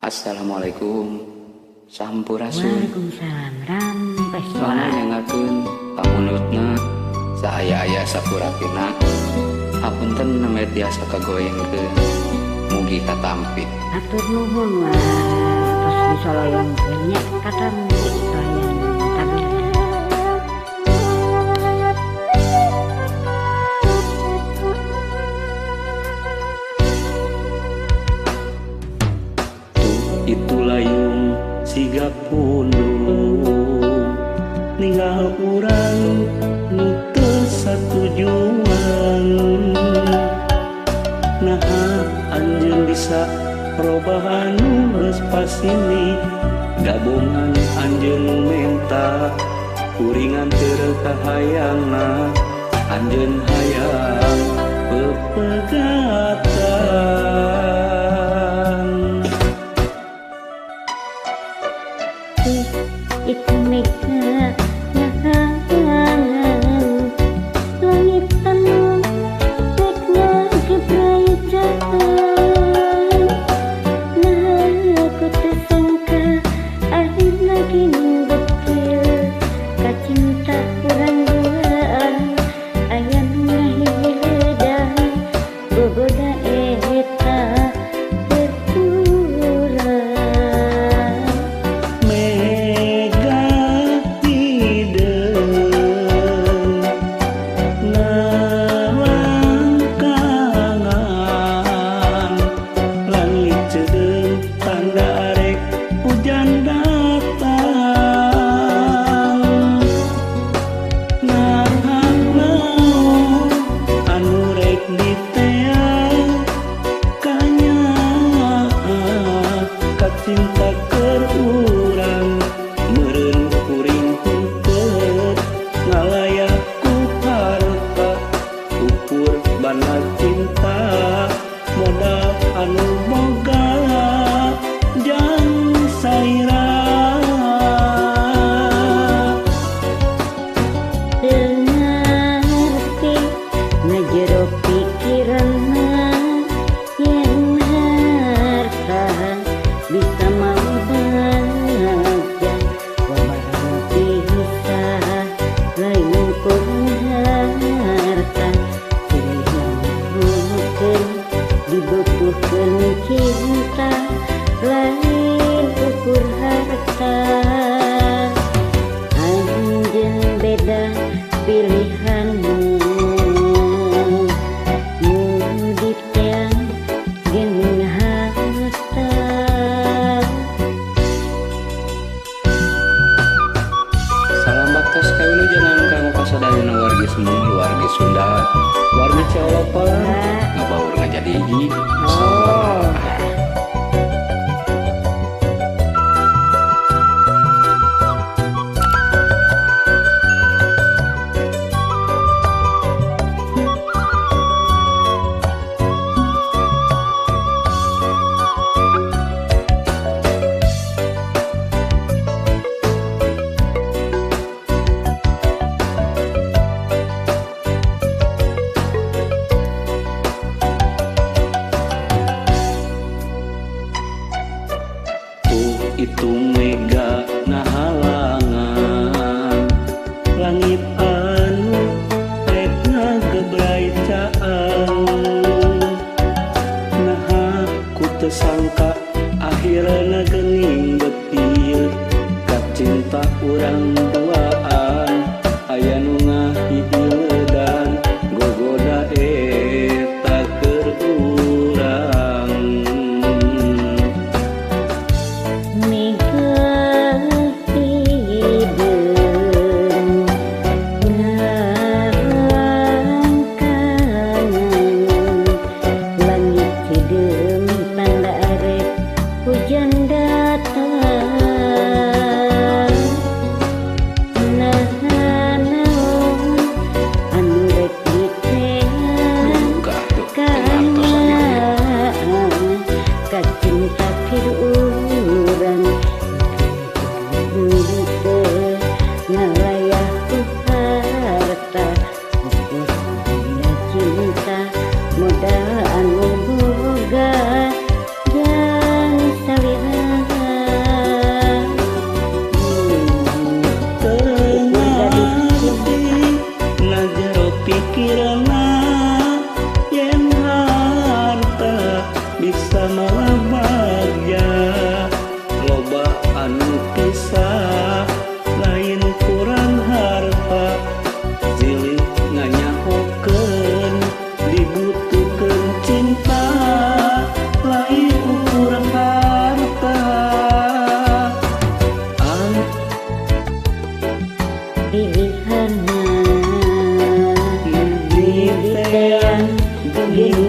Assalamualaikum. Sampurasun. Waalaikumsalam rampes. Mangga nyangakeun pamundutna saaya-aya sapuratina. Hapunten nembe tiasa kagoyengkeun. Mugi katampi. Atur nuhun wah tos disoloyongkeun nya katampi kalayan tabina. Tuh itu layung siga pundung ninggal urang nu teu satujuan. Naha anjeun bisa robah anu geus pasini gabungan anjeun menta kuringan teu kahayangna anjeun hayang pepegatan. Itu mega ngahalangan langit anu rek ngagebrai jalan. Nah aku tersangka akhirna gini bekil kacinta urang duaan aya nu ngahiledan gogoda eta berkurang. Mega hideung ngalangkangan langit ceudeung tanda arek hujan datang. Naha naon anu rek diteang kanyaah kacinta keur urang meureun kuring henteu ngalayah ku harta ukur bana cinta modal anu boga jang saira. Teu ngarti ngajero pikiranna yen harta bisa mau bagja wabarang bisa lain kurang harta silih nganuhunkeun dibutuhkeun cinta lain ukur harta. Anjeun beda pilihanmu nu diteang geuning harta. Salam baktos kawilujengan kanggo kasadayana wargi semua wargi Sunda, wargi Ciolopan, ngabaur ngajadi hiji. Oh. Tuh itu mega ngahalangan langit anu rek ngagebrai caang. Naha ku teu sangka akhirna geuning betil kacinta urang duaan aya nu ngahiledan gogoda eta keur urang. Mega hideung ngalangkangan langit hideung tanda arek hujan datang. Naha naon Papakean geuning.